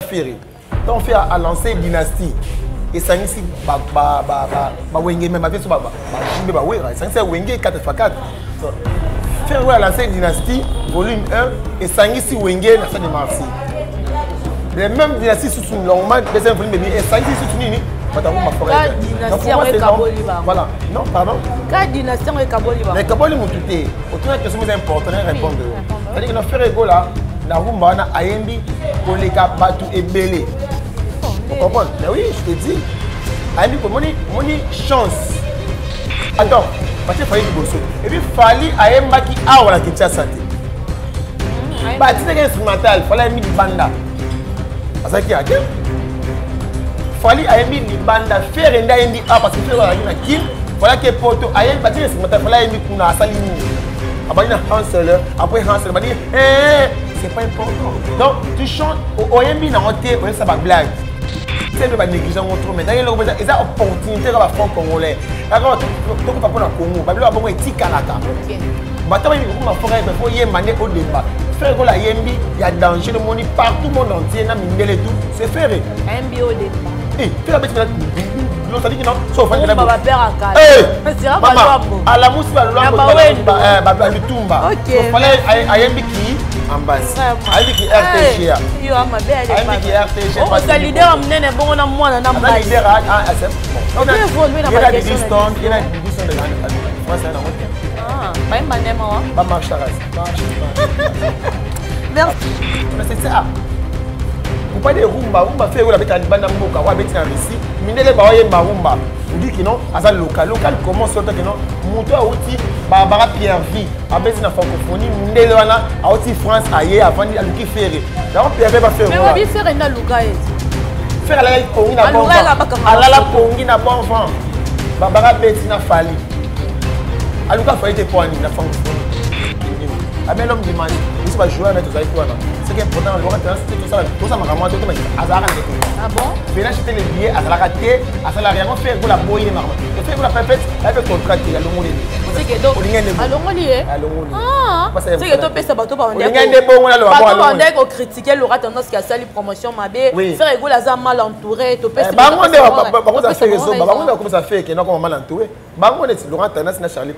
Ferre. Ntango Ferre a lancé dynastie esangisi bawenge me babiso bajibe bawera esangisi wenge 4 x 4. Ferre oyo a lancé dynastie volume 1, esangisi wenge na stade de Marcy. Les mêmes dynasties susu longuement, deuxième volume ebi esangisi susu nini, bato yango mafora. Voilà, non, pardon. Ka dynastie yango ekaboli bango, ekaboli motu te. Otuna question eza important, répondre. C'est-à-dire que na Ferre Gola na rumba wana ayembi koleka bato ebele. Comprendre? Mais oui, je te dis, ayembi komoni moni chance. Attends, batie Fally liboso et puis Fally ayembaki awa na Kinshasa te, batindaki instrumental. Fally ayembi libanda, azalaki ake. Fally ayembi libanda, Ferre nde ayembi a, parce que Ferre azalaki na Kin, Fally ake Poto, ayembi, batindi instrumental. Fally ayembi kuna, asali nini? Abandi na Hansel, après Hansel bandi eh, c'est pas important. Donc tu chantes, oyembi nango te, oyebisa bablague te mpe banéglige yango trop. Mais ndenge eloko eza opportunité kaka bafranc congolais kaka tokopa mpo na Congo, babiloko bongo etikalaka. Bato bayembi kokoma frère, faut yemba nde odemba. Ferre Gola ayembi ya danger, nomoni partout monde entier na mindele, tout c'est Ferre. Ayembi odemba. Ferre abeti c'est-à-dire que non, so ofandi alamusi balutumba. Fally ayembi ki ambasi, ayembi ki RTGA, ayembi ki RTG. Oza leader monene bongo na mwana na mbasi leader. Yena Didistone, yena Didistone, France nango te. Bayemba ndema wa bamarche, marche. Merci. Mais c'est ça, kupa de rumba rumba. Ferre oyo abetaka libanda mboka, oyo abeti na Russie, mindele baoyemba rumba. Odi kino aza local. Local comment? Soto kino moto awuti Barbara Pierre Vie abeti na francophonie, mindele wana awuti France, aye avandi, aluki Ferre. Yango Pierre Vie baFerre. Mais wabi Ferre nde aluka ye. Ferre alalaki pongi na bon vent, alala pongi na bon vent. Barbara abeti na Fally, aluka Fally te poani na francophonie. Abe l'homme du match, biso bajoueur na tozalaki wana. Ce qui est important, loka tosala makambo wana te, azalaka na te. Ah bon? Fena acheter le billet, azalaka te, asalaka yango. Ferre Gola boyi ne makambo. Ferre Gola fait ayepe contrat te, alongoli. Olingi nde alongoli ye. Alongoli. Seke topesa bato. Olingi nde bongo naloba. Bato bandaki kocritiquer Laura Tendance ki asali promotion mabe, Ferre Gola aza mal entouré, topesi. Bango nde bakoza Ferre zoba, bango nde bakomisa Ferre kenda koma mal entouré. Bango neti Laurent Tendance na Charlie.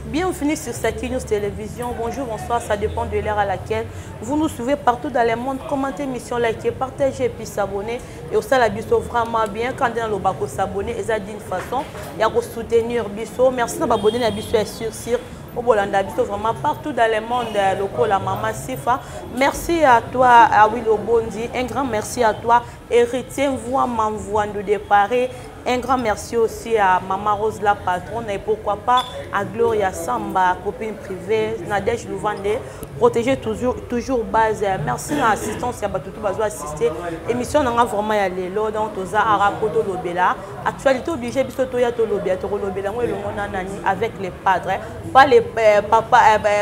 Bienvenue sur Saki News Télévision. Bonjour, bonsoir, ça dépend de l'heure à laquelle vous nous suivez partout dans le monde. Commentez mission, likez, partagez et puis s'abonner. Et aussi, la biso vraiment bien. Quand on a s'abonner, et ça d'une façon, il y a soutenir biso. Merci d'abonner na biso sur sur obolanda biso vraiment partout dans le monde, lokola Mama Sifa. Merci à toi, Awil Obondi. Un grand merci à toi, Héritier Mvoa Mamvoandou de Paris. Un grand merci aussi à Maman Rose la patronne et pourquoi pas à Gloria Samba, copine privée, Nadège Louvande, protéger toujours, toujours base. Merci à l'assistance, ya batutu bazo assister. Émission nanga vraiment ya lelo, donc toza ara poto lobela. Actualité obligée biso toya to lobela, to lobela ngo elongo na nani avec les padres, pas les papa,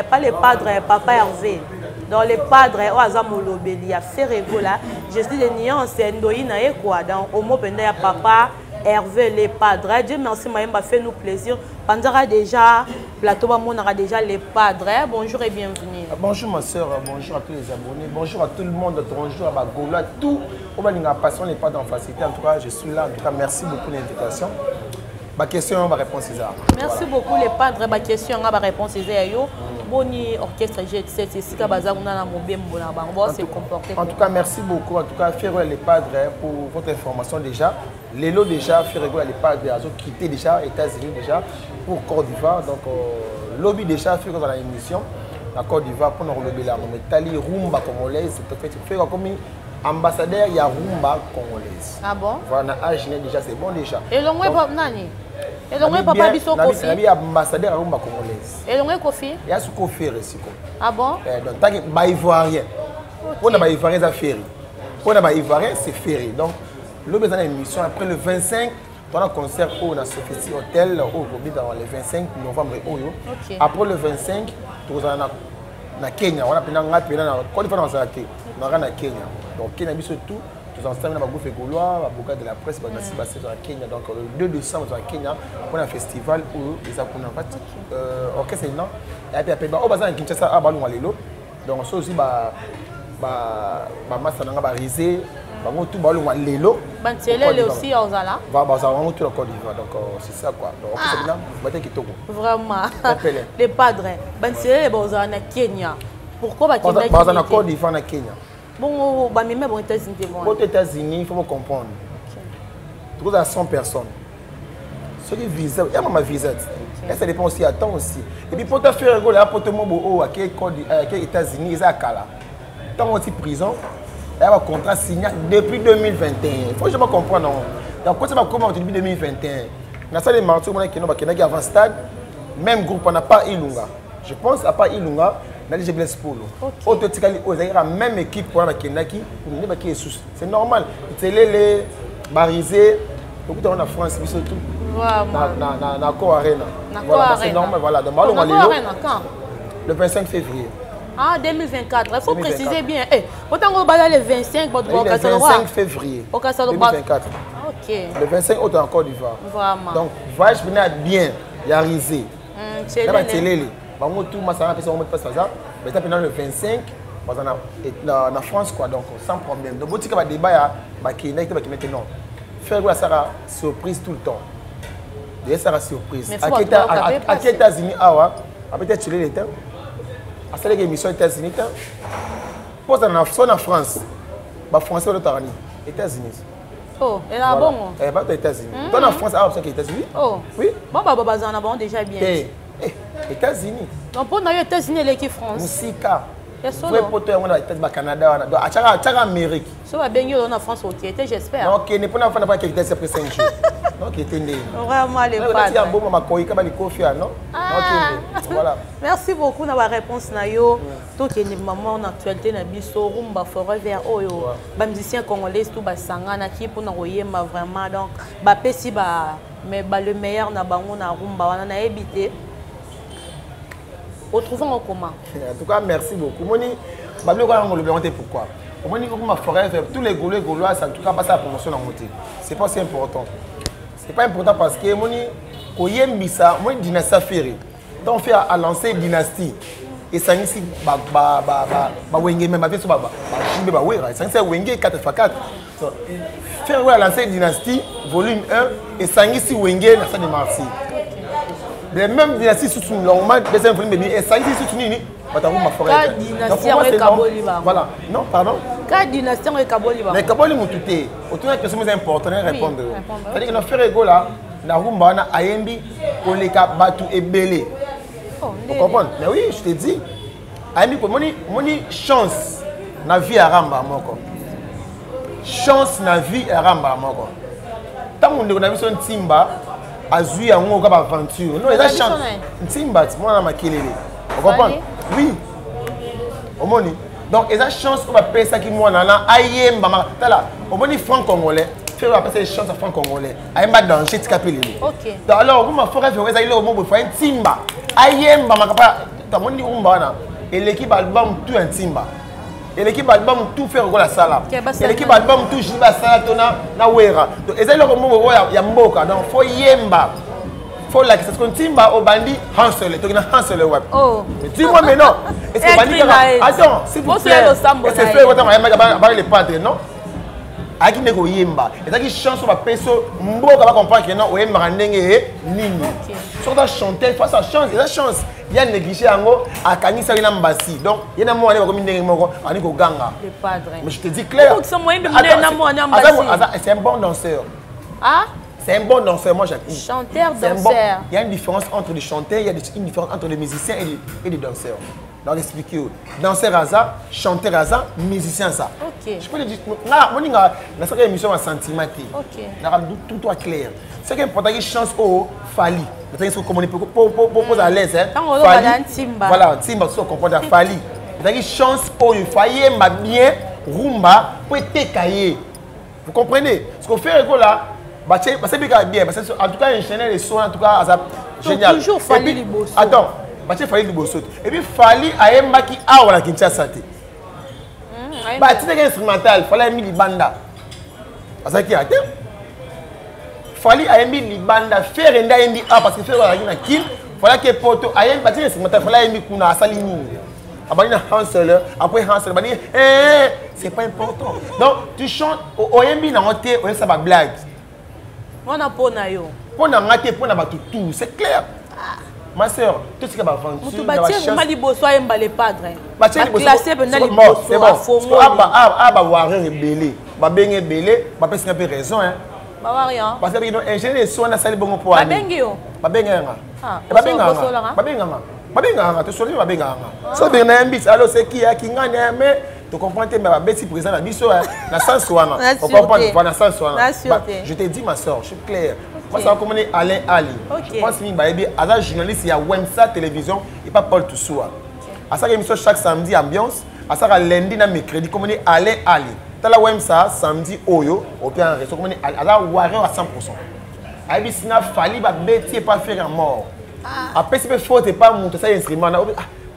pas les padres, papa Hervé. Dans les padres oyo aza molobeli ya Ferre Gola, je suis de nuance ndoi na ye quoi. Donc au mot penda ya papa Hervé les padres. Dieu merci Mayemba fait nous plaisir. Panzara déjà plateau bamonaka déjà les padres. Bonjour et bienvenue. Bonjour ma soeur, bonjour à tous les abonnés, bonjour à tout le monde, bonjour à Bagola, tout. Oyo balinga passion les padres en facilité. En tout cas, je suis là. En tout cas, merci beaucoup de l'invitation. Baquestion, baréponse eza. Merci beaucoup les padres. Baquestion nga, baréponse eza ya yo. Boni orchestre Jet 7, esika baza kuna na mobembo na bango, bao se comporter? En tout cas, merci beaucoup. En tout cas, Ferre les padres, pour votre information déjà, lelo déjà Ferre les padres azo quitté déjà États-Unis déjà pour Côte d'Ivoire. Donc lobi déjà Ferre dans la émission na Côte d'Ivoire mpona kolobela yango etali rumba congolaise. Ferre akomi ambassadeur ya rumba congolaise. Ah bon? Voilà, na âge ne déjà, c'est bon déjà. Elongwe nani? Elongwe papa biso Kofi. Nabi ambassadeur ya rumba congolaise. Elongwe Kofi. Ya suko Ferre siko. Ah bon? Eh, donc tant que baivoirien, mpona baivoirien eza Ferre, mpona baivoirien c'est Ferre. Donc lobi eza na émission. Après le 25 tona concert oyo na Sophitie Hotel oyo kobita le 25 novembre oyo. Après le 25 tokozala na Kenya wana mpena. Ngai mpena na Côte d'Ivoire nazala te, naka na Kenya. Donc Kenya biso tout toza ensemble na bagroupe gaulois, baboka de la presse, banasi basi na Kenya. Donc le 2 décembre toza na Kenya mpona festival oyo eza kuna. En fait, orchestre ena yapi ape oyo baza na Kinshasa awa balongwa lelo. Donc so aussi ba Bamasa na nga barise bango tout balongwa lelo. Bantielele aussi ozala. Bazala bango tout na Côte d'Ivoire, donc c'est ça quoi. Donc opesa bina bate kitoko. Vraiment, les padres bantielele bazala na Kenya, pourquoi bakendaki? Bazala na Côte d'Ivoire, na Kenya. Bongo bamema bango États-Unis te? Bon, États-Unis, il faut comprendre, tokozala 100 personnes, soki visa ya mama visa te, ça dépend aussi, attend aussi. Et puis poto Ferre Gola ya poto mobo oyo ake États-Unis, eza ya kala. Ntango oti prison, ya bacontrat signé depuis 2021, il faut jamais comprendre yango. Donc koti bakoma bato depuis 2021 na salle Martyrs, omona keno bakendaki avant stade, même groupe wana, part Ilunga, je pense, à part Ilunga na DJ Blaise Polo oyo totikali, oyo ezalaki kaka même équipe wana bakendaki nde baki esusu. C'est normal, Ntelele barise tokuta na France, biso tout na Accor Arena. Voilà, c'est normal. Voilà, donc balongwa lelo le 25 février. Ah, 2024, il faut 2024. Préciser bien. Eh, autant qu'on va le 25, bon, le 25 février 2024. Ok. Le 25 autant en Côte d'Ivoire. Vraiment. Donc, voyage bien, il y a risé. Là, Télélé. Bango tout masala pesa bango place baza, baza mpena le 25, baza na France quoi, donc sans problème. Donc botika badébat ya bakendaki te, bakendaki te, non. Ferre Gola asaka surprise tout le temps, esaka surprise. Ake États-Unis awa, apeti Tshilele te, asalaki émission États-Unis te. Mpo na so na France, bafrançais balotaka nini? États-Unis. Oh, ela bongo. Eh, bato États-Unis. To na France awa, basaki États-Unis. Oh. Oui. Bon, ba bazala na bango déjà bien. Eh, États-Unis. Donc mpo na yo, États-Unis eleki France? Mosika. Vrai poto yango na États, bacanada wana. Donc atiaka Amérique. So babengi yo na France, okei te, j'espère. Okende mpona fanda mpa quelque après 5 jours. Donc ete ndenge. Vraiment, les padres mboma makoyi ka balikofi ya non. Okende, voilà. Merci beaucoup na baréponse na yo. Tokende mama na actualité na biso, Rumba Forever oyo bamusicien congolais tout basanganaki mpona koyemba. Vraiment, donc bapesi ba mais ba le meilleur na bango na rumba wana. Nayebi te, otrouve ngo comment? En tout cas, merci beaucoup. Moni babiloko wana ngolobi yango te. Pourquoi omoni kokoma Forever, tous les Gaulois, Gaulois, en tout cas basala promotion nango te. C'est pas si important, c'est pas important, parce que moni koyembisa, moni dynastie Ferre, donc Ferre a lancé dynastie, esangisi bawenge, me bape so bajimbe bawera, esangisi Wenge 4 x 4. Ferre oyo a lancé dynastie volume 1, esangisi Wenge na Stade de Martyr. Les mêmes dynasties susu longuement, deuxième volume ebi esangisi susu nini, bato yango maforêt. Voilà, non, pardon. Ka dynastie yango ekaboli bango. Mais ekaboli motu te. Otuna question eza important, répondre. C'est-à-dire que na Ferre Gola na rumba wana, ayembi koleka bato ebele. Comprendre? Mais oui, je te dis, ayembi moni moni chance na vie ya ramba moko, chance na vie ya ramba moko. Ntango ndeko na biso Ntimba azwi yango ka baaventure, non, eza chance. Ntimba ti mwana makelele, ocomprendre? Oui, omoni, donc eza chance oyo bapesaki mwana na ayemba. Tala, omoni franc congolais, Ferre bapesa chance ya franc congolais, ayemba danger tika mpe lelo. Donc alors okoma Forever, ezali eloko moko boye, Ntimba ayemba makapa. Tamoni rumba wana eleki baalbum tout ya Ntimba, eleki baalbum tout Ferre Gola asala, eleki baalbum tout JB asala to na Wera. Donc eza eloko moko oyo ya mboka. Donc faut yemba, faut lakisa parce que Ntimba obandi hansele, toki na hansele wapi? Dis-moi maintenant, est-ce que obandi kaka? Attends, s'il vous plaît, est-ce que Ferre Gola ayembaki abaki le padre? Non, ayaki nde koyemba. Ezalaki chance oyo bapesi mboka, bacomprendre ke non, oyembaka ndenge nini. Soki oza chanteur face à chance, eza chance ya néglige yango, akangisaki na mbasi. Donc ye na mwana bakomi ndenge moko, ani koganga. Mais je te dis clair, c'est un bon danseur. Ah? C'est un bon danseur, moi j'appuie. Chanteur, danseur. Bon. Il y a une différence entre les chanteurs, il y a une différence entre les musiciens et les danseurs. Donc expliquer. Danseur aza, chanteur aza, musicien ça. Je peux le dire. Là, moi, na cette émission à sentiment. Na tout toi clair. C'est important que chance au Fally. Maintenant, comment on peut à l'aise hein. Fally. Voilà, Timba so comprendre Fally. C'est chance au Fally ma bien rumba pour être. Vous comprenez? Ce qu'on fait là, bah, c'est bien, parce que en tout cas, enchaîner les sons, en tout cas, ça, génial. Toujours Fally liboso. Attends, batie Fally liboso. Et puis Fally ayembaki awa na Kinshasa te. Batindaki instrumental, Fally ayembi libanda. Azalaki ya te. Fally ayembi libanda, Ferre nde ayembi a, parce que Ferre azalaki na Kin, Fally ake poto, ayembi, batindi instrumental, Fally ayembi kuna, asali nini? Abandi na Hansel, après Hansel abandi eh, c'est pas important. Donc tu chantes, oyembi nango te, oyesa ba blague. Wana mpo na yo. Mpo na nga te, mpo na bato tout, c'est clair. Ma sœur, tout ce qui va aventure, mutu batie vraiment liboso ayemba le padre. Batie liboso. Classé mpenza liboso afongoli. Aba aba warrior ebele, babenge ebele, bapesi nga mpe raison hein. Ba warrior. Parce que non ingénieur so na sali bongo po ani. Babengi yo. Babengi nga. Ah, babengaka nga. Babengaka nga. Babengaka nga, tosoli babengaka nga. So benga na yambisi, alors c'est qui ya kingani mais tu comprends te mais babeti président na biso na sens wana. Tu comprends pas na sens wana. Je te dis ma soeur, je suis clair. Moi ça va Alain Ali. Je pense mingi bayebi aza journaliste ya Wemsa télévision et pas Paul Toussoua. Asaka émission chaque samedi ambiance, asaka lundi na mercredi comme Alain Ali. Tala Wemsa samedi oyo, opia en réseau comme aza warrior à 100%. Ayebisi nga Fally babeti epa Ferre mort. Apesi mpe faute epa moto asali instrument na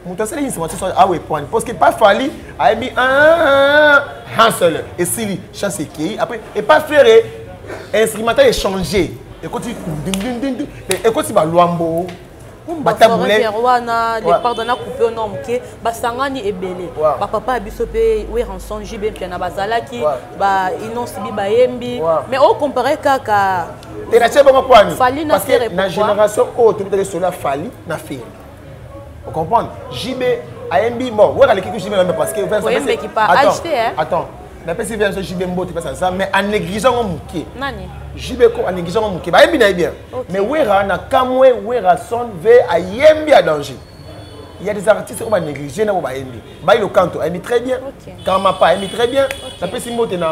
moto asali instrument so awa epwani parce que pa Fally ayebi un seul esili chance ekei après epa Ferre instrumental échangé ekoti ekoti balwambo. Batabule wana le pardon na coupe no moke basangani ebele bapapa ya biso mpe Werrason JB Mpiana bazalaki ba Innoss'B bayembi mais ocompare kaka te na tie bongo kwani Fally na parce que Ferre. Na génération oyo tobetaki solo ya Fally na Ferre, ocomprendre? JB ayembi, bon, wera aleki ku JB na parce que Oyembeki pa âge te, hein? Attends, napesi version JB mbote mpesa nza mais anéglige yango moke. Nani? JB ko anéglige yango moke, bayembi na ye bien, mais Wera na kamwe Werrason ve ayembi ya danger. Il y a des artistes oyo banéglige na bo bayembi. Bayi Lokanto ayembi très bien. Karmapa ayembi très bien. Napesi mbote na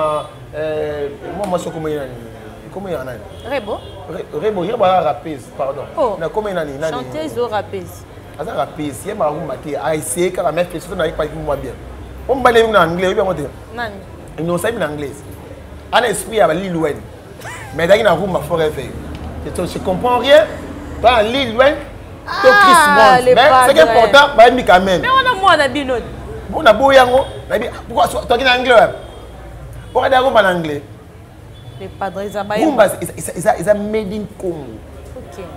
mwa mwasi okomoye nani, komoye nani? Rebo. Rebo, Rebo aza rappeuse, pardon. Oh. Na komoye nani nani? Chanteuse ou rappeuse? Aza rappeuse, ye makambo te aessaye kaka, mais félicité na ye paki mwa bien. O mobali yebi na anglais, oyebi yango te? Nani? Innocent yebi na anglais, ana esprit ya ba Lil Wayne, mais ezalaki na rumba forever. Je comprends rien toi na Lil Wayne to Chris Brown, les mais ce qui est padres. important, bayembi quand même. Mais wana mwana bino. Bon, na boyi yango nayebi pourquoi toki na anglais wapi okadi rumba na anglais. Les padres eza bayembi. Rumba eza made in Congo.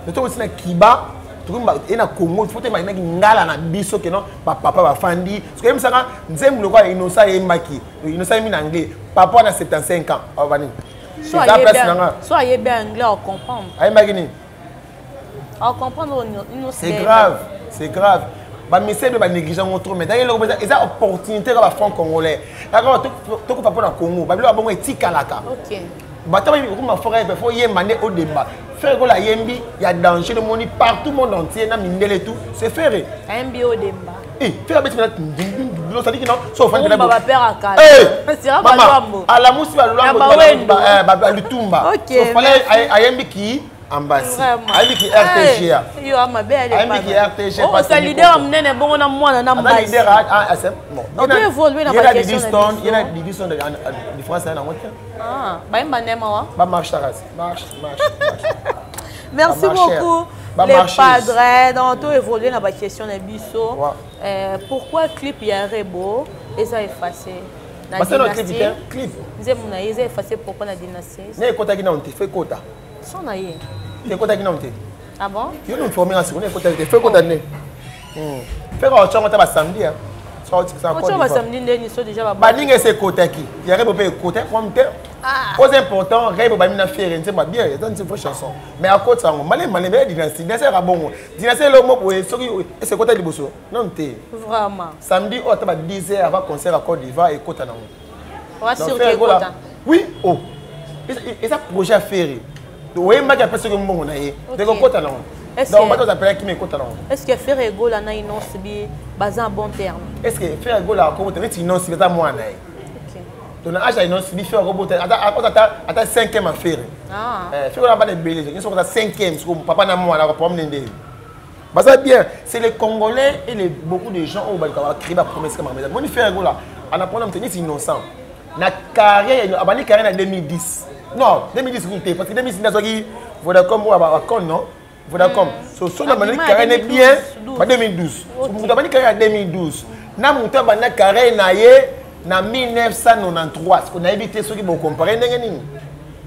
Toki osi na Kiba tokomba e na Congo, faut te bayembaki ngala na biso ke non bapapa bafandi soki oyebisaka nzembo lokola Innocent ayembaki, Innocent ayembi na anglais, papa wana 75 ans aloba nini? So Eza ayebi place na nga. So ayebi anglais, ocomprendre. Ayembaki nini? Ocomprendre Innocent. C'est grave, c'est grave. Bamisele mpe banéglige yango trop, mais ezalaki eloko eza opportunité kaka bafranc congolais kaka tokofa mpo na Congo babiloko ya bongo etikalaka. Bato bayebi okoma frère faut yemba nde odemba. Ferre Gola ayembi ya danger, nomoni partout monde entier na mindele tout, c'est Ferre. Ayembi odemba. Eh, Ferre abeti mena c'est-à-dire que non so ofandi Rumba bapère akala. Eh, Sira mama, balwambo. alamusi balwambo. Na bawendo. Lutumba. Ok, So fallait merci. ayembi ki ambasi. Vraiment. Ayembi ki RTGA. Eh, yo amabe ale. Ayembi ki RTG. Oh, parce sa que leader Nico. munene bongo na mwana na Aza mbasi. leader ah, c'est bon. On peut évoluer na Ye na ba question Didi na Stone, biso. ye na Didi Stone de France na yango te. Ah, bayemba ndema wa. Ba marche tarasi. Marche, marche, marche. Merci Ba marcher. beaucoup. Ba Les marcher. padres, donc tout évoluer dans la question de biso. Ouais. Pourquoi clip ya Rebo eza effacé? Na Parce que non, clip, dynastie. hein, clip. Nzembo na ye eza effacé pourquoi na dynastie? Ne ekotaki nano te, fo ekota. Son na ye. Te ekotaki nano te. Ah bon? Yo no informer nga sikoyo, ne ekotaki te, fo ekota nde. Fais ka otyango ta basamedi, hein. So otikisa Otyango basamedi nde ni so déjà ba baninga ese ekotaki. Ya Rebo mpe ekota comme te. Cause important, Rebo bami na Ferre nzembo bien, eza une vraie chanson. Mais akota yango malemi malemi ya dynastie, dynastie ya bongo. Dynastie eloko moko boye soki ese ekota liboso. Non te. Vraiment. Samedi oyo ata ba 10 heures avant concert à Côte d'Ivoire ekota nango. Wa Donc, sûr Ferre que Gola, ekota. oui, oh. Eza projet à Ferre. Oyembaki apesi soki mbongo na ye. Ok. Donc ekota nango. Est-ce Donc que bato bazapelaki kimi ekota nango. Est-ce que Ferre Gola na Innoss'B baza en bon terme? Est-ce que Ferre Gola akobota neti Innoss'B aza mwana na ye? Ok. Donc na âge ya Innoss'B Ferre akobota ata ata ata 5e ya Ferre. Ah. Eh, Ferre Gola bana ebele, nyonso kota 5e siko papa na mwana ko problème nde. Baza bien, c'est les Congolais et les beaucoup de gens oyo balukaka ba créer ba promesse kama makambo. Moni Ferre Gola ana problème te neti innocent. Na carrière abandi carrière na 2010. Non, 2010 ku te parce que 2010 nazwaki Vodacom oyo ba con non? Vodacom. So na bandi Abima carrière ne bien 2012. ba 2012. So Ok. mutu abandi carrière ya 2012. Na mutu abanda carrière na ye na 1993. Parce que nayebi te soki bo comparer ndenge nini.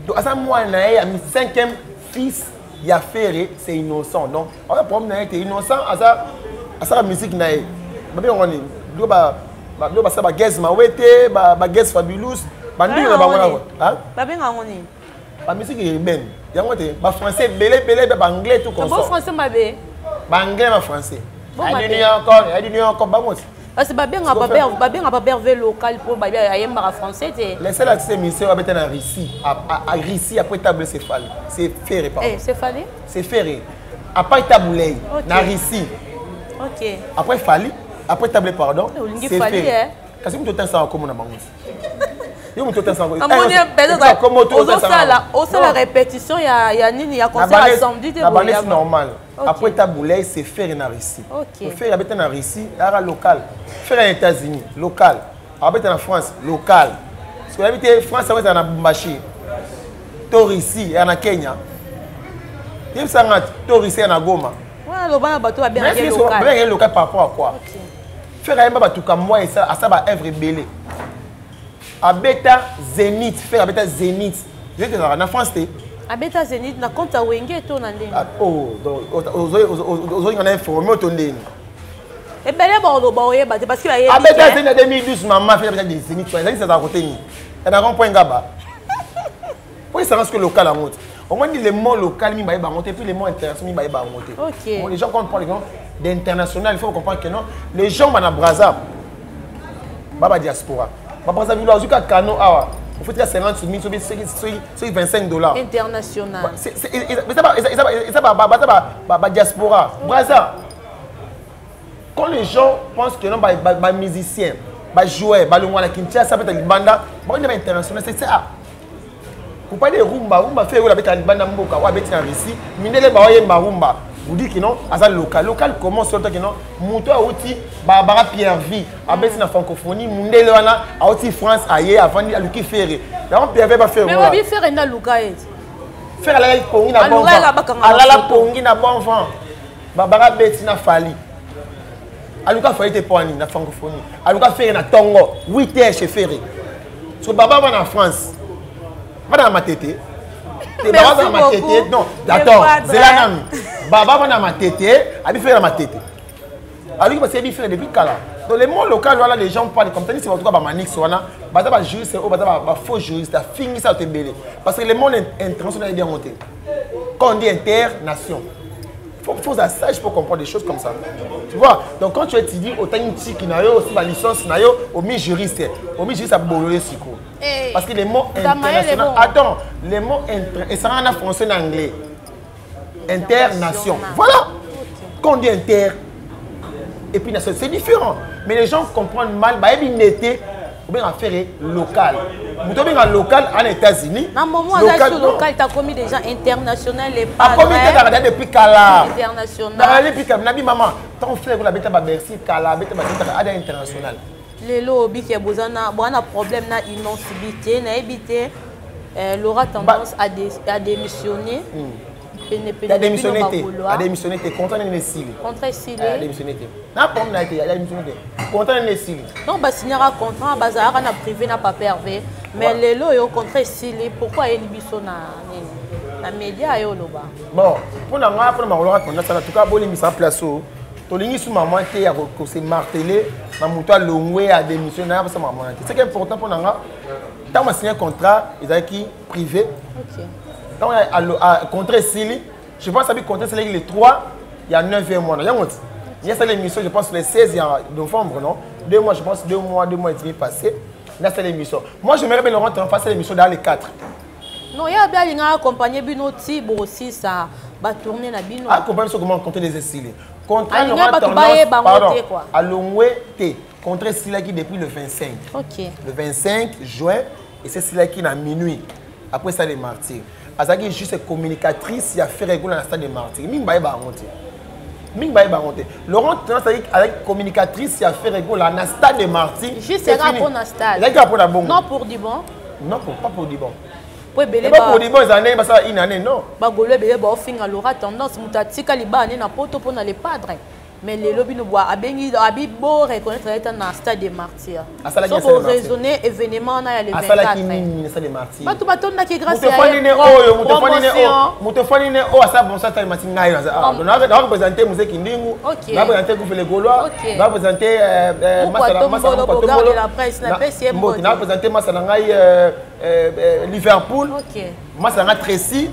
Donc asa mwana na ye ya 5e fils ya Ferre, c'est innocent. Donc, on a problème na ye te innocent asa asala musique na ye. Babe ngoni Biloko basala bagaz mawete, bagaz fabulous, bandundu na bango na babenga yango nini? Bamusique urbaine yango te, bafrançais ebele ebele, baanglais, tout consort. Français mabe. Baanglais, bafrançais adini encore, adini encore, bango. Parce que babenga baberve local mpo ayembaka français te. Les seuls artistes musiciens babeta na Russie, à Russie, après Tabu Ley, c'est Fally, c'est Ferré, pardon. C'est Fally. C'est Ferré après Tabu Ley na Russie. Après Fally, après Tabu Ley, pardon. C'est Ferré. Kasi moto otanisaka kombo na bango, yo moto otanisaka. Amoni peut-être ozosala, osala répétition ya nini, ya concert ya samedi te. Na banesi normal. Après Tabu Ley, c'est Ferré na Russie. Ferré abeta na Russie ara local, Ferré na États-Unis local, abeta na France local, parce que oyebi te France yango ezala na Lubumbashi to Russie ya na Kenya, yebisanga to Russie ya na Goma. Wana loba na bato babengaki local. Babengaki local par rapport à quoi? Ferré ayemba batuka mwa, asala baœuvre ebele, abeta Zénith. Ferré abeta Zénith. Zénith ezalaka na France te. Abeta Zénith na compte ya Wenge to na ndenge? Oh, donc ozolinga na informe oto ndeni? Ebele baoloba oyeba te parce que bayebi. Abeta Zénith na 2012, mama. Ferré abeta Zénith, ezalaki ezalaka kote nini? Na rond point Ngaba. Po esanga soki local yango te, omoni le mot local mi bayeba yango te, puis le mot international mi bayeba yango te. Bon, les gens, quand on parle d'international, il faut comprendre que non, les gens bana Braza, baba diaspora, ba Brazzaville azwi kaka kano awa, ofutika 50 000, soki 25 $. International. Eza baza badiaspora Braza. Quand les gens pensent que non, bamusicien, bajoueur balongwa na Kinshasa, beta libanda, bango bainternational, c'est ça. Pour parler de rumba, rumba fait oyo abeta libanda mboka, oyo abeti na Russie, mindele baoyemba rumba. Vous dites que non, aza local. Local comment? Surtout que non, moto auti Barbara Pierre Vie abeti na francophonie, mundele wana auti France, aye avandi, aluki Ferré. Yango Pierre Vie baFerré. Mais wabi Ferré nda luka ye. Ferré alalaki pongi na bon vent, alala pongi na bon vent. Barbara abeti na Fally, aluka Fally te mpo ani na francophonie. Aluka Ferré na ntongo 8 heures chez Ferré. So baba va na France, va na Matete te, baba va na Matete. Non, attends, zela nanu. Baba va na Matete, abi Ferré na Matete, aluki parce que yebi Ferré depuis kala. Donc les mots local wana, les gens parlent comme ça. C'est en tout cas bamanix wana baza bajuriste oyo baza bafaux juriste, afingisa to ebele, parce que le monde international yebi yango te. Quand on dit internation, faut être sage pour comprendre des choses comme ça. Tu vois? Donc quand tu étudies, autant une na yo aussi ba licence na yo, omi juriste. Omi juriste à bololé siko. Parce que les mots international, attends, les mots inter et ça en français, en anglais. Internation. Voilà. Quand on dit inter et puis nation, c'est différent. Mais les gens comprennent mal, bah il ou bien affaire local. Moto benga local en États-Unis. Na moment local, local t'as commis déjà international et pas. A commis depuis kala. International. Depuis kala nabi maman, ton frère la beta ba Bercy kala, beta ba ada international. Lelo obiki bozana bwana problème na Innoss'B te, nayebi te, Laura Tendance a démissionné. A démissionné te, a démissionné te, contrat nene esili. Contrat esili. A démissionné te. Na problème na te, a démissionné te. Contrat nene esili. Donc basignaka contrat, bazalaka na privé na papa Hervé. Mais lelo oyo contrat esili, pourquoi ayeli biso na nini, na média ayo oloba? Bon, mpona nga, mpona makolaka tendance, en tout cas bolimbisa place oyo tolingi su mama te ya kose marteler na moto alongwe, adémissionne na basa mama te. Ce qui est important mpona nga, ntango asigné contrat ezalaki privé. Ntango contrat esili, je pense abi contrat esalaki le 3 ya 9e mois na yango ti nasala émission, je pense le 16 ya novembre, non, 2 mois, je pense 2 mois, 2 mois et demi passé nasala émission. Moi, j'aimerais bien Laurent fasse l'émission dans les 4. Non, ye abi alingaka accompagner bino ti bosisa batourne na bino. Accompagne biso comment? Contrat des esili, contrat bato bayeba ngo te quoi. Alongwe te, contrat esilaki depuis le 25. Le 25 juin et esilaki na minuit après ça les Martyrs. Azalaki juste communicatrice ya Ferré Gola na stade de Martyrs. Mingi bayeba yango te, mingi bayeba yango te. Laurent Tendance azalaki communicatrice ya Ferré Gola na stade de Martyrs. Juste kaka mpona stade. Ezalaki kaka mpona bongo. Non, pour du bon. Non, pour, pas pour du bon. Po ebele pour du bon ezala ndenge basala une année, non. Bagolo ebele baofinga Laura Tendance, moto atika libala nde na poto mpona le padre. Mais lelo bino bwa abengi abi bo reconnaître ye na stade des Martyrs. So bo raisonner événement na ya le 24. Asalaki nini na stade des Martyrs? Bato batondaki grâce ya ye. Oyo moto fani ne oyo moto fani ne oyo asala bon stade des Martyrs ngai naza ah donc na représenter Mzee Kindingu, na représenter Gouve le Gaulois, na représenter Masala Masala Tombolo de la presse na pesi ye mbote. Na représenter Masala ngai Liverpool. Masala ngai Tracy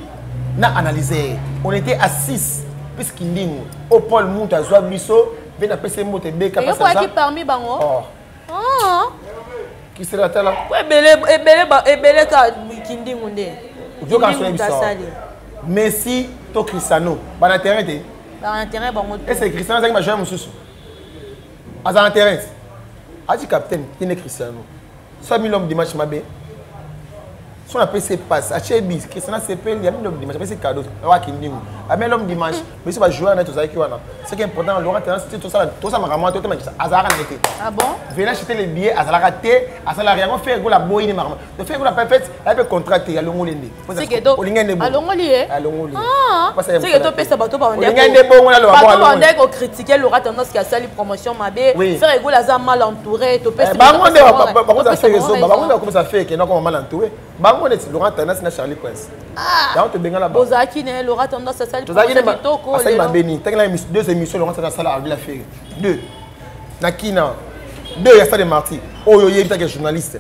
na analyser. On était à 6 puisque Kindingu o Paul Muntu azwa biso mpe napesi ye mbote ebeka eyokoyaki parmi bango oh. Ah. Kisela tala ebele ebele ebele ka Kindingu nde asali Messi to Cristiano bana terrain te, bana terrain bango te. Est-ce que Cristiano azalaki bajoueur mosusu aza na terrain, azi capitaine tine Cristiano so ami l'homme dimanche mabe so napesi ye passe atie bis, Cristiano asepeli, ami l'homme dimanche apesi cadeau awaki ndingo ami l'homme dimanche. Biso bajoueur na ye tozalaki wana. Ce qui est important, Laurent Tendance te, tosala tosala makambo wana totemakisa azalaka na ye te. Ah bon? Venez acheter les billets, azalaka te, asalaka yango. Ferre Gola boyi ne makambo to Ferre Gola fait aye mpe contrat te, alongoli nde. Olingai nde alongoli ye. Alongoli. Seke topesa bato. Olingai nde bongo naloba. Bato bandaki kocritiquer Laurent Tendance ke asali promotion mabe, Ferre Gola aza mal entouré, topesi bango nde bakoza Ferre zoba, bango nde bakomisa Ferre kenda koma mal entouré. Bango neti Laurent Tendance na Charlie Prince, yango tobengana. Bozalaki na ye, Laurent Tendance asali tozalaki ne kitoko, asali mabe nini? Ntangi na deux émissions Laurent Tendance asala avila Ferre, deux na kina, deux ya stade Martyrs. Oyo oyebi take journaliste,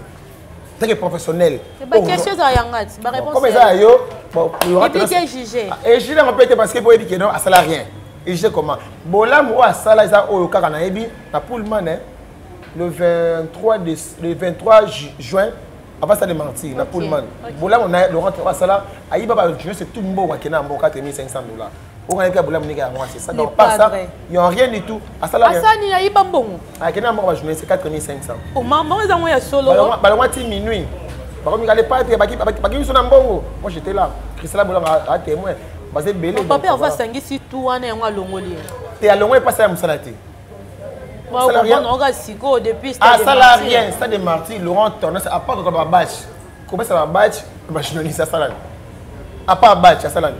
take professionnel. Baquestion ezala yanga ti baréponse. Comme eza ya yo. Juge. Ejuge yango mpe te, parce que po oyebi ke non, asala rien. Ejuge comment? Bolamu oyo asala eza oyo kaka nayebi na Pullman le 23, le 23 juin avant stade Martyrs na Pullman. Bolamu na Laurent asala, ayiba ba journaliste tout mbongo, akenda na mboka 4500 $. Oyo kaka bolamu ndenge yango, c'est ça. Donc par ça, il y a rien du tout, asala rien. Asani ayiba mbongo? Akenda na mboka ba journaliste 4500. Oh mama, eza ngo ya solo? Balongwa ti minuit, bakomi kale patre baki biso na mbongo. Moi j'étais là, Christela Bolanga a témoin, baza ebele. Papa ava asangisi tu wana, yango alongoli ye. Te, alongoli mpasi ya mosala te. Oka sikoyo depuis. Asala rien stade de Martyr Laurent Tendance, à part koka babadge, kopesa babadge bajournaliste, asala à part badge asala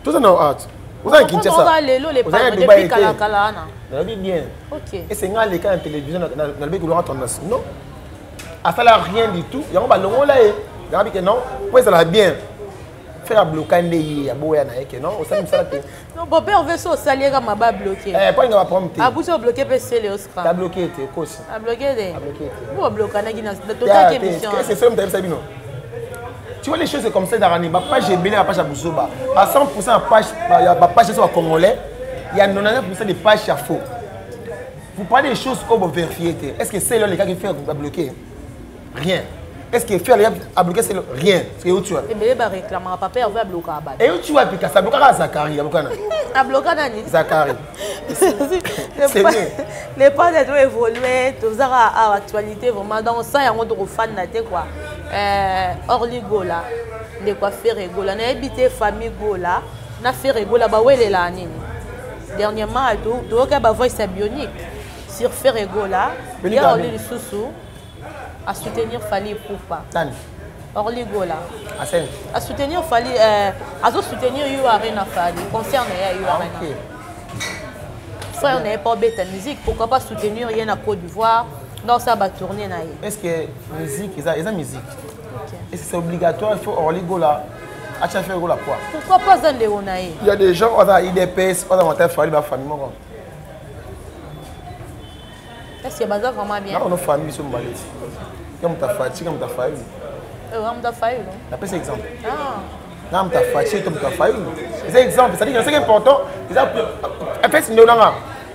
toza na art. Oza na Kinshasa, lelo depuis kalakala wana. Nalobi bien, esenga aleka na télévision, nalobi Laurent Tendance non, asala rien du tout. Yango balongola ye, yango bike non, po ezala bien Ferre abloka nde ye, aboya na ye ke non, osali mosala te. Non, papa Hervé, so osali ye kama babloke. Po alinga baproblème te. Abusi obloke mpe sele oscar. Tabloke te, kosi. Abloke te. Abloke te. Bo ablokanaki na totaki émission. C'est ça, moto bino. Tu vois, les choses, c'est comme ça. Dans bapage ebele, bapage ya buzoba à 100%, page ya bapage nyonso bacongolais, il y a 99% des pages ya faux. Vous parlez des choses oyo bovérifier te. Est ce que c'est là les gars qui fait babloquer? Rien. Est-ce que Ferre a bloqué? C'est rien. C'est où tu vois. Ebele baréclamaka papa Hervé ablokaka bato. Et où tu vois, puis ça bloquera Zakari, abloka na. Abloka nani? Zakari. C'est bien. Les pas d'être évolué, tozaka à actualité vraiment donc ça yango tokofanda te quoi. Orly Gola, ndeko Ferre Gola, nayebi te famille Gola na Ferre Gola bawelela nini. Dernièrement toyoka bavoice ya bionique sur Ferre Gola ya Orly lisusu à soutenir Fally Ipupa. Nani? Orly Gola. Aseni. À soutenir Fally, à soutenir U Arena Fally, concerne U Arena. Frère, on n'avait pas bête musique, pourquoi pas soutenir Yen à Côte d'Ivoire dans sa tournée na ye. Est-ce que musique, ils ont musique? Est-ce que c'est obligatoire, il faut Orly Gola à chaque fois Gola quoi? Pourquoi pas Zande Onaye? Il y a des gens on a IDPS, on a monté Fally ba famille moko. Est-ce que baza vraiment bien? Non, nos familles sont malades. Comme ta fatigue, comme ta famille. Comme ta famille. Après c'est exemple. Ah. Non, ta fatigue, comme ta famille. C'est exemple, c'est-à-dire que c'est important. En fait, nous avons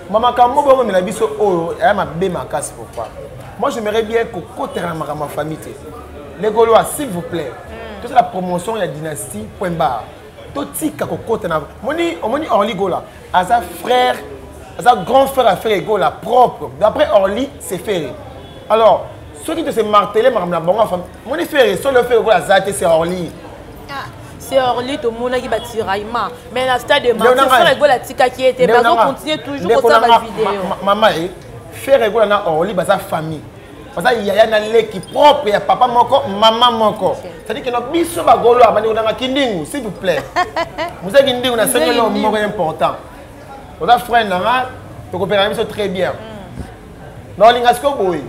maman kambo bongo mais la biso oyo ya mabe makasi. Pourquoi? Moi j'aimerais bien que kotera ma famille te. Les Gaulois, s'il vous plaît. Tout ça la promotion ya dynastie point barre. Totika kokota na moni omoni Orly Gola aza frère, aza grand frère à Ferre Gola propre. D'après Orly, c'est Ferre. Alors ceux qui te se marteler makambo na bango famille moni Ferre, so le Ferre Gola aza te, c'est Orly. Ah, c'est Orly tomonaki batiraillement, mais na stade de Martyrs Ferre Gola atikaki ye te, bazo continuer toujours kosala bavideo. Mama e Ferre Gola na Orly baza famille, baza yaya na leki propre ya papa moko, mama moko. C'est-à-dire que no biso bagolo abandi konanga Kindingu, s'il vous plaît, mozaki Kindingu na sengeli moko important. Oza frère na nga, tokopela biso très bien. Naolinga sikoyo boye.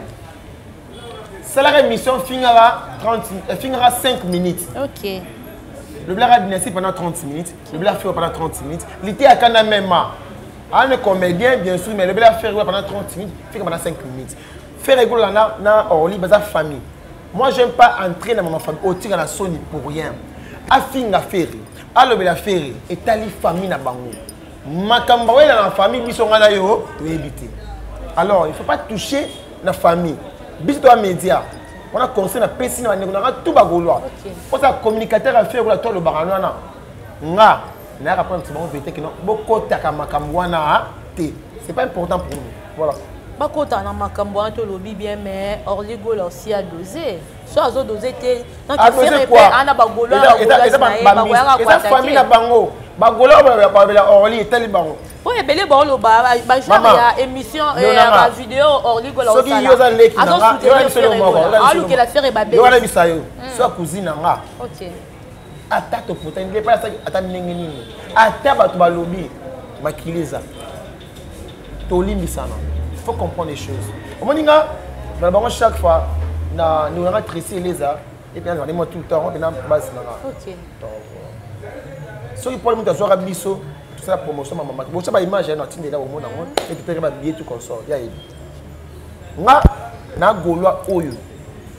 Salaka émission fingaka 30, fingaka 5 minutes. Ok. Le Black Dynastie pendant 30 minutes, le Black Ferre pendant 30 minutes. L'été à Kanamema. Un comédien, bien sûr, mais le Black Ferre pendant 30 minutes, fait pendant 5 minutes. Ferre Gola na, na Orly, baza famille. Moi, j'aime pas entrer dans ma famille, au tir à la Sony pour rien. Afinga Ferre, alobela Ferre, etali famille na bango. Makambo oyo na famille, biso nga na yo, toyebi te. Alors, il faut pas toucher la famille. Biso toa média. On a conseil na pesi na bandeko na nga tout ba Gaulois. Oza communicateur ya Ferre Gola to alobaka wana. Nga nayaka mpona biso bango vérité que non, bokotaka makambo wana te. C'est pas important pour nous. Voilà. Bakota na makambo wana tolobi bien, mais Orly Gola aussi a dosé. So azo dosé te. Donc A dosé Ferre quoi? pe ana ba Gaulois, ba Gaulois na ye, ba Gaulois Eza ko famille na attaquer. bango. Ba Gaulois ba ba ba Orly etali bango. Po ebele ba oloba, ba genre Mama, ya émission, yo ya na ba nga. vidéo Orly Gola Soki osala. yo oza leki na Azo nga, soutenir yo wana biso Ferre moko, Gola. yo wana biso Alukela moko. Ferre ba Yo wana belle. bisa yo. So cousine na nga. Ok. Ata topota nde pa ata ndenge nini. Ata bato balobi makiliza. Tolimbisana. Il faut comprendre les choses. Omoni nga na bango chaque fois na nous na Tracy Eleza et puis on moi tout le temps on na base na nga. Ok. Donc voilà. Soki Paul mutu azwaka biso tout ça promotion ma maman. Bon ça ba image na tindela au monde ngo et tu paieras ba billet tout consort. Ya yebi. Nga na Gaulois oyo.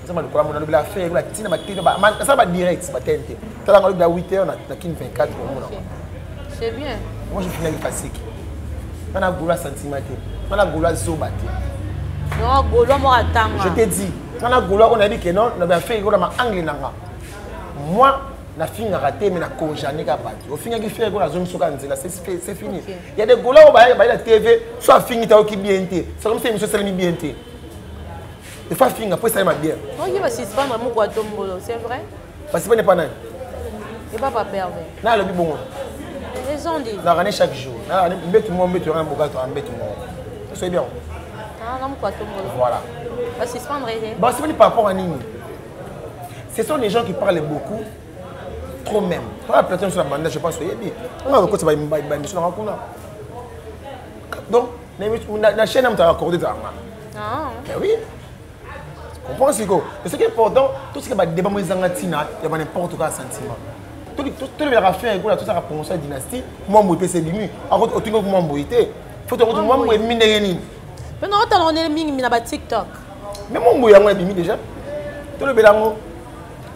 Nzamba lokola mona lobela affaire la tina ba tina ba man ça ba direct ba TNT. Tala nga lobela 8 heures na kin 24 au monde. Ok. C'est bien. Moi je finis avec Fasik. Nga na Gaulois sentiment te. Nga na Gaulois zoba te. Non, Gaulois mo atanga. Je t'ai dit, nga na Gaulois on a dit que non, na ba faire na ma angle na nga. Moi na finga raté mais na conjané ka bato. Au finga ki faire la zone soka nzela, c'est fini. Ok. Il y a des Gaulois ba ba la TV, soit fingi ta ki bien te. C'est comme si émission salami bien te. Des fois finga pour ça m'a bien. Ok, va suspendre mon quoi tombolo, c'est vrai? Parce que n'est pas nan. Et pas pas perdre. Na lobi bongo. Les ont dit. Na rane chaque jour. Na rane mbetu mo mbetu ran boka to mbetu mo. C'est bien. Ah, na mukwa tombolo. Voilà. Va suspendre eh. Bon, c'est par rapport à nini. Ce sont des gens qui parlent beaucoup trop même. Toi la plateforme sur la bande, je pense que yebi. On va ko ba ba mission na kuna. Donc na chaîne am ta accordé ta. Ah. Ben oui. Comprends ce que ce qui est important, tout ce qui va débat moi zangatina, il y a n'importe quel sentiment. Tout tout le affaire écoute tout ça la promotion dynastie, moi moi PC bimi, akot otingo moi mboité. Faut te moi moi mi ndenge nini. Mais non, on est mingi na ba TikTok. Mais moi moi yango bimi déjà. Tout le belango.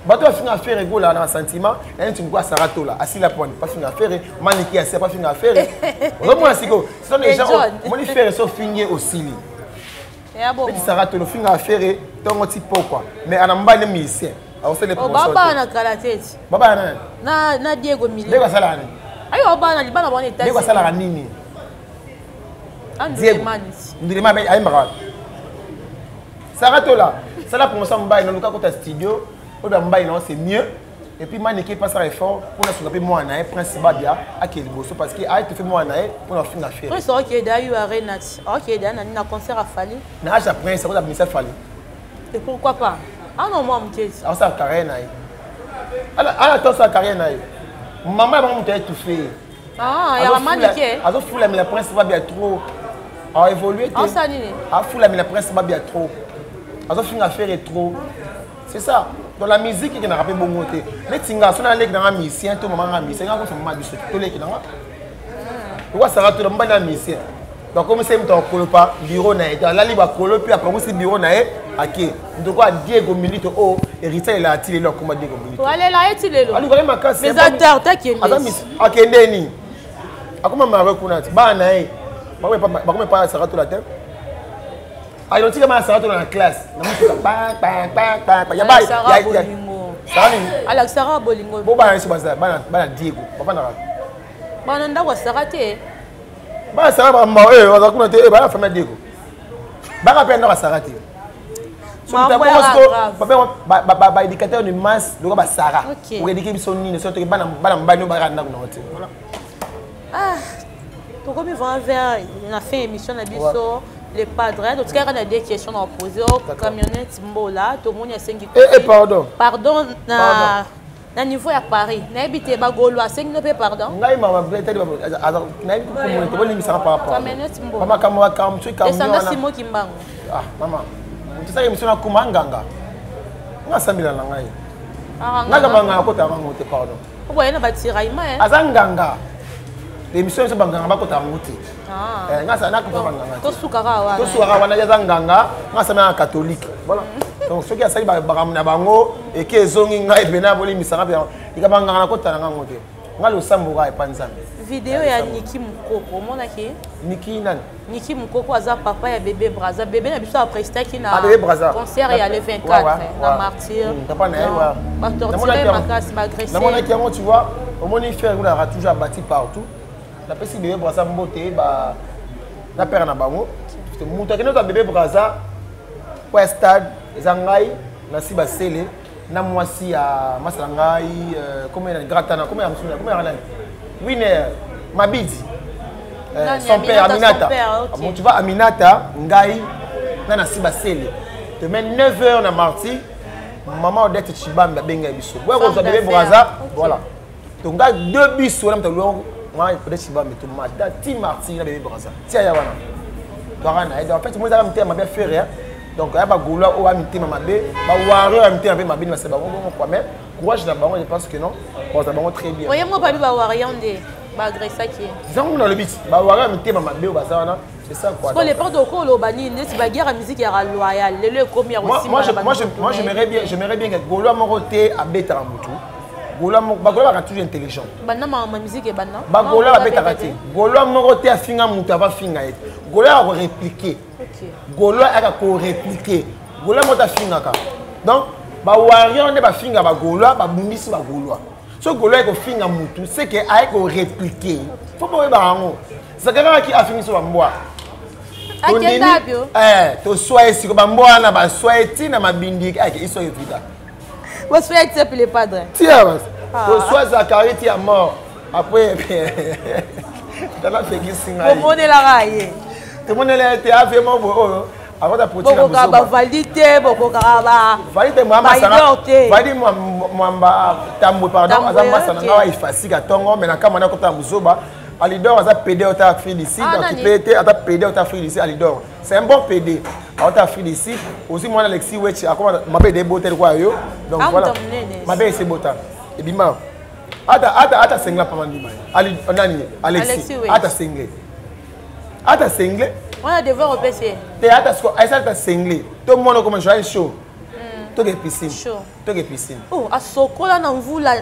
Bato afinga affaire egola na sentiment, na nti mko Saratola, asila pone, pas finga affaire, maniki asila pas finga affaire. Ozomona siko, ce sont des gens moni faire so finge aussi. Ya bon. Petit Saratola finga affaire tongo ti pokwa, mais ana mbane musicien. Awosele Oh, promotion. baba na kala tete. Baba na. Na Diego Mili. Diego asala nini? Ayo baba na libana bwana etasi. Diego asala nini? Diego. Ndulema ayembaka. Saratola, sala promotion mbaye na luka kota studio. Oyo mbaye non c'est mieux. Et puis maneke passe à effort pour na soukape moi na Prince Babia a ke liboso parce que a te fait moi na pour na finga faire. Prince OK da eu arena. OK da na na concert a Fally. Na âge Prince ko misa Fally. Et pourquoi pas? Ah non moi muteti. Ah ça carrière na. Ala ala to sa carrière na. Maman ba mutu étouffé. Ah ya maneke. Azo fula mais la Prince Babia trop. A évolué. Ah ça nini? A fula mais la Prince Babia trop. Azo finga faire trop. C'est ça. Dans la musique, il y a un rappel bon côté. Les tinga, si on a dans la musicien, tout moment musicien, on a fait tout les dans. Pourquoi ça tout le monde dans musicien? Donc comme c'est mon colopa bureau na dans la libre colopi après aussi bureau na OK. Donc quoi Diego Milito oh héritier il a attiré là comment Diego Milito. Allez là et il Alors vraiment casse. Mais acteurs t'as qui Attends OK ndeni. Akoma maro kuna ba na ye. Ba ba pas ça tout la tête. Ah, ils ont dit que ça dans la classe. Pa pa pa pa pa. Ya ba ya ya. Sarah nini? Ala Sarah Bolingo. Bo ba na baza ba na Diego. Papa na. Ba na ndako Sarah te. Ba Sarah ba ma eh baza kuna te eh ba na famille Diego. Ba ka pe ndako Sarah te. So Ma ta mboya ko grave. ba ba ba ba éducateur de masse donc ba Sarah. Ok. Pour éduquer biso nini so te ba na ba na mbani ba ka ndako na te. Voilà. Ah. Tokomi vraiment vers la fin émission na biso. Le padre, en tout cas, il y a des questions à poser. Camionnette Mbola, tout le monde a 5 Eh, eh, pardon. Pardon, na Pardon. Na niveau ya Paris, nayebi te bagolo asengi no mpe pardon. Ngai mama etali nayebi komona te, bolimbisaka par rapport bamakambo makambo soki camion Simo Kimbangu. Ah mama, moto asala émission nakoma nganga, nga asambela na ngai, nga kama nganga akotaka yango te, pardon. Oboye na batiraillement. Aza nganga, émission biso banganga bakotaka yango te. Nga asala nakoka banganga. Tosukaka wana. Tosukaka wana. Aza nganga, nga asambela na catholique, voilà. Donc soki asali makambo na bango eke ezongi ngai pena, bolimbisanga mpe likambo nganga nakotala ngango te, nga losambo kaka epa Nzambe. Video ya Niki Mokoko omonaki? Niki nani? Niki Mokoko aza papa ya Bebe Braza, bebe na biso aprestaki na ah, concert ya le 24 na Martyr. Papa na ye batorture makasi, baagresse. Namonaki yango, tu vois, omoni Ferre kulaka toujours abati partout. Napesi Bebe Braza mbote na père na bango. Moto akende ozwa Bebe Braza po ya stade eza ngai nasi basele na mwasi ya masa na ngai, komo ya gratana, komo ya mosusu, komo ya nani, Winner Mabidi, son père Aminata. Bon, tu vois, Aminata, ngai na nasi basele demain 9 heures na marti, mama Odette Chibambe abengai biso boya kozwa Bebe Braza, voilà. Donc ngai deux bis wana moto alongo ngai Odette Chibambe, tomata ti marti na Bebe Braza tia ya wana toaka na ye. Donc en fait moi ezaka mitema mabe Ferre, donc aya bagaulois oyo mitema mabe, bawarrior ya mitema mpe mabe, basa bango bongo quoi. Mais courage na bango, je pense que non, baza bango très bien. Oye mo babi bawarrior nde baagressaki ye. Zango nalobi ti bawarrior ya mitema mabe oyo baza wana, c'est ça quoi. Parce que les portes okoloba nini neti baguerre ya musique yaka loyal lelo ekomi ya kosimba. Moi, j'aimerais bien, j'aimerais bien que gaulois moko te abetaka motu. Gaulois moko, bagaulois baka toujours intelligent. Banda makambo ya musique ebanda. Bagaulois babetaka te, gaulois moko te afinga motu, ava finga ye te, gaulois aka korépliquer, gaulois aka korépliquer, gaulois moko te afingaka. Donc bawarrior nde bafinga bagaulois, babundisi bagaulois. Soki gaulois ekofinga motu, c'est que aye korépliquer, faut boyebaka yango. Zakakaki afingi so bambwa. Akenda bio. Toswa ye siko bambwa wana, baswa ye ntina mabindi ake iso evida. Baswa ye tia pile padre. Tia toswa Zakari ti ya mort. Après tala fekisi ngai. Bomonelaka ye. Tomonela ye te, ave mo boye oyo akota politique. Bokokaka bavaldi te, bokokaka valdi te, valdi Mwamba Tambwe, pardon, aza masa na ngai efasika ntongo, mais na kama na kota buzoba. Alidor aza PD ota Afrique du Sud, occupé te, ata PD ota Afrique du Sud. Alidor, c'est un bon PD ota Afrique du Sud aussi. Mwana Alexis Wechi akoma mabe de bota kwa yo. Donc voilà, mabe ese bota ebima ata ata ata sengla pama ndima Ali nani Alexis ata sengle, ata sengle. Wana devoir opesi. Te, ata siko aisa ata sengle to mwana koma joël show, toke piscine, toke piscine. Oh, asokola na mvula,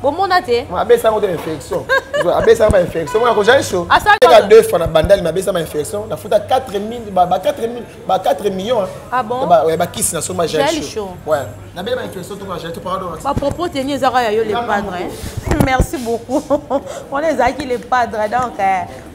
bomona te. Abesango te infection, abesanga ba infection. Mwana ko joël show eka deux fois na bandali, mabesa ba infection, nafuta 4000, ba 4000, ba 4 millions. Ah bon? Bakisi na soma joël show, ouais, nabele ba infection to joël to, pardon. Bapropos teni ezaka ya yo le padre. Merci beaucoup. Wana ezalaki le padre, donc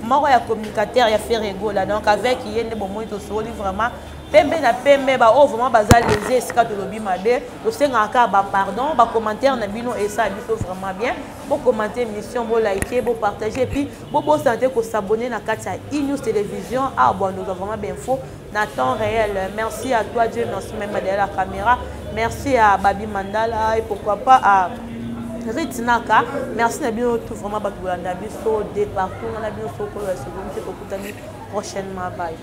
moko ya communicateur ya Ferre Gola. Donc avec ye nde bomoi tosoli vraiment pembe na pembe. Baoyo vraiment baza lese esika tolobi mabe, tosengaka kaka bapardon. Bacommentaire na bino esala biso vraiment bien. Bocommenter émission, bolike, bopartage, et puis bobosana te kosabonner na kati ya E-News Télévision. Awa bwandozwa vraiment bainfo na temps réel. Merci à toi Dieu, merci même derrière la caméra, merci à Babi Mandala et pourquoi pas à Rit Naka. Merci na bino tout vraiment bato bolanda biso de partout. Nga na bino sokolo ya seconde te, tokutani prochainement, bye.